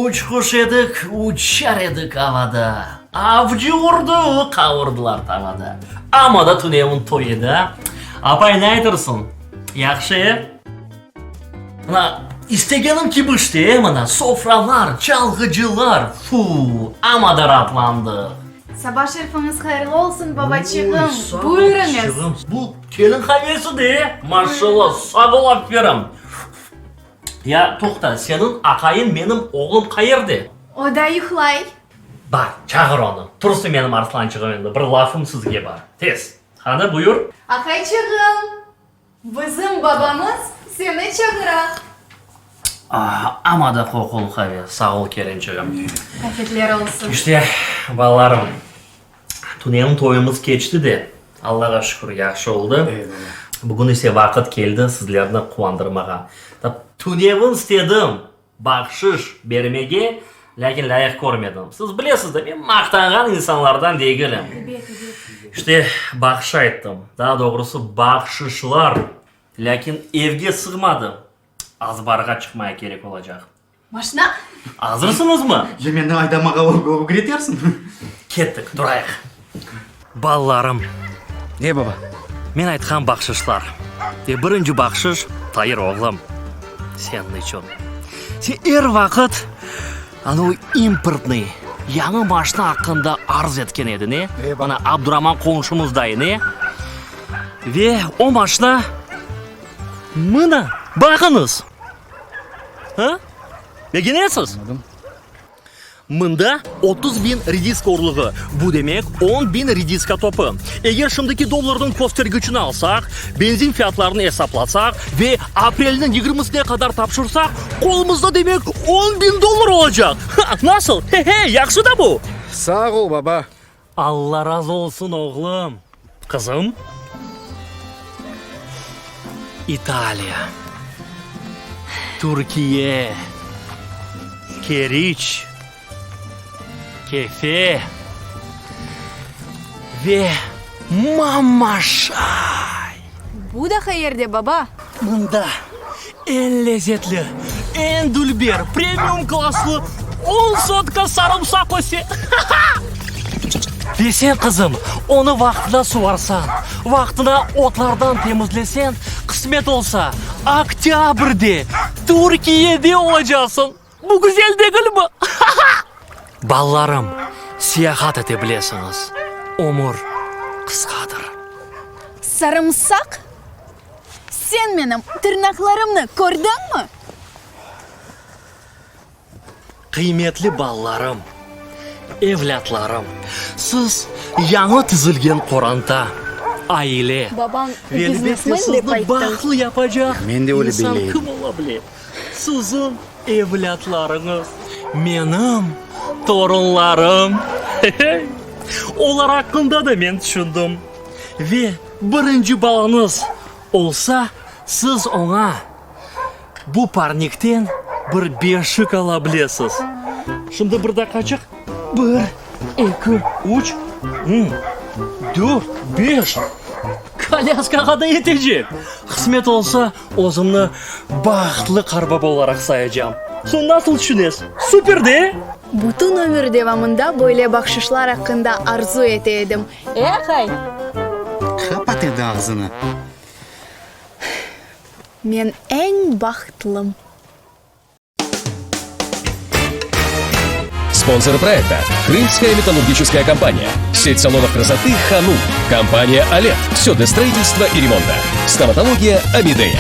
Üç quş edik, uçar edik avada, Avcı urdı, qavurdılar tavada. Amma da tünevin toy edi, a? Apay, ne aytırsıñ? Yahşı, e? Mına, istegenim kibi işte, e, mına, sofralar, çalğıcılar, fu, amma da raatlandıq. Saba şerfiñiz hayırlı olsun, babaçığım! Oy, sağ ol, Buyurıñız! qızçığım. Bu kelin qavesi de, e? Maşallah, sağ ol, aferin! Ya, toqta, seniñ aqayıñ, menim oğlum qayerde? O da yuqlay. Bar, çağır onı. Tursın menim arslançığım endi, bir lafım sizge bar. Tez. Qani, buyur. Aqayçığım, bizim babamız seni çağıra. Ah, amma da qoqulı qave. Sağ ol, kelinçigim. Afetler olsun. İşte, balalarım, tünevin toyumız keçti de, Allağa şükür, yahşı oldı. Bugün ise vaqıt keldi sizlerni quvandırmağa. Tünevin istedim bahşış bermege, lâkin lâyıq körmedim. Siz bilesiz de, men maqtanğan insanlardan degilim. İşte, bahşış ayttım, daa doğrusı bahşışlar, lâkin evge sığmadı, azbarğa çıqmaya kerek olacaq. Maşna? Azırsıñızmı? Ya meni aydamağa ögretersiñ? Kettik, turayıq. Balalarım. E, baba? Men aytqan bahşışlar. Ve birinci bahşış, Tair oğlum, seniñ içün. Sen er vaqıt anavı importnıy, yañı maşna aqqında arz etken ediñ, e? E, baba. Mına, Abduraman qonşumız dayın, e? Ve o maşna, mına, baqıñız! Ha? Begenesiz? Mında 30 bin rediska urluğı, bu demek, on bin rediska topı. Eger şimdiki dollarnıñ köstergiçini alsaq, benzin fiyatlarını esaplasaq ve aprelniñ yigirmisine qadar tapşırsaq, qolumızda demek on bin dollar olacaq! Ha, nasıl? He-he, yahşı da bu! Sağ ol, baba! Alla razı olsun, oğlum! Qızım? İtaliya, Türkiye, Keriç, Kefe ve Mamaşay! Bu da qayerde, baba? Mında eñ lezetli, eñ dülber, premium klasslı on sotka sarımsaq öse. Ve sen, qızım, onı vaqtında suvarsañ, vaqtında otlardan temizleseñ, qısmet olsa, oktâbrde Türkiyede olacaqsıñ. Bu güzel degilmi? Balalarım, seyahat ete bilesiñiz, ömür qısqadır. Sarımsaq? Sen menim tırnaqlarımnı kördiñmi? Qıymetli balalarım, evlâtlarım, siz yañı tizilgen qoranta, aile, Babañ ve elbette biznesmen dep sizni ayttı. bahtlı yapacaq Men de öyle insan belley kim edim. ola bile? Siziñ evlâtlarıñız, menim torunlarım. Hey-hey! Olar aqqında da men tüşündim. Ve birinci balañız olsa, siz oña bu parnikten bir beşik ala bilesiz. Şimdi bir daqqaçıq, bir, eki, üç, dört, beş, kolyaskağa da yetecek. Qısmet olsa, Özümni bahtlı qarbaba olaraq sayacam. Soñ nasıl tüşünesiz? Super de! Bütün ömür devamında böyle bahşışlar aqqında arzu ete edim. E, aqay? Qapat endi ağzını! Men eñ bahtlım. Спонсоры проекта Крымская металлургическая компания, сеть салонов красоты Ханум, компания Олет, все для строительства и ремонта, стоматология Амидея.